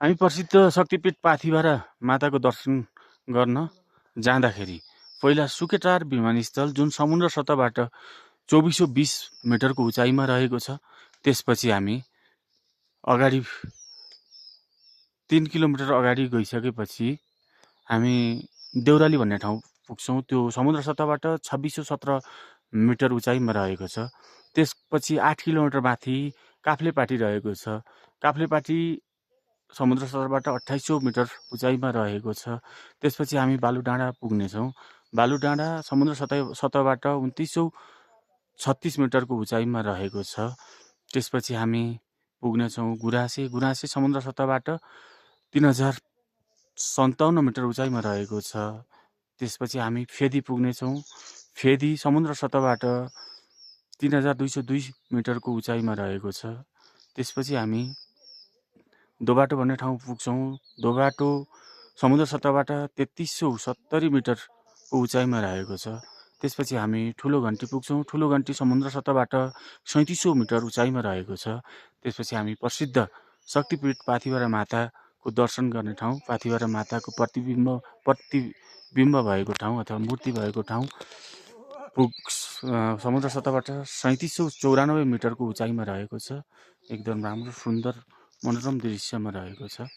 हामी प्रसिद्ध शक्तिपीठ पाथिभरा माताको दर्शन गर्न जाँदाखेरि पहिला सुकेटार विमानस्थल जुन समुद्र सतहबाट 2420 मिटरको उचाइमा रहेको छ। त्यसपछि हामी अगाडि 3 किलोमिटर अगाडि गइसकेपछि हामी देउराली भन्ने ठाउँ पुग्छौँ। त्यो समुद्र सतहबाट 2617 मिटर उचाइमा रहेको छ। त्यसपछि 8 किलोमिटर माथि काफ्लेपाटी रहेको छ। काफ्लेपाटी समुद्र सतहबाट 2800 मिटर उचाइमा रहेको छ। त्यसपछि हामी बालुडाँडा पुग्नेछौँ। बालुडाँडा समुद्र सतहबाट 2936 मिटरको उचाइमा रहेको छ। त्यसपछि हामी पुग्नेछौँ गुराँसे। गुराँसे समुद्र सतहबाट 3057 मिटर उचाइमा रहेको छ। त्यसपछि हामी फेदी पुग्नेछौँ। फेदी समुद्र सतहबाट 3202 मिटरको उचाइमा रहेको छ। त्यसपछि हामी दोबाटो भन्ने ठाउँ पुग्छौँ। दोबाटो समुद्र सतहबाट 3370 मिटरको उचाइमा रहेको छ। त्यसपछि हामी ठुलो घन्टी पुग्छौँ। ठुलो घन्टी समुद्र सतहबाट 3700 मिटर उचाइमा रहेको छ। त्यसपछि हामी प्रसिद्ध शक्तिपीठ पाथिभरा माताको दर्शन गर्ने ठाउँ, पाथिभरा माताको प्रतिबिम्ब भएको ठाउँ अथवा मूर्ति भएको ठाउँ समुद्र सतहबाट 3794 मिटरको उचाइमा रहेको छ। एकदम राम्रो सुन्दर मनोरम दृश्यमा रहेको छ।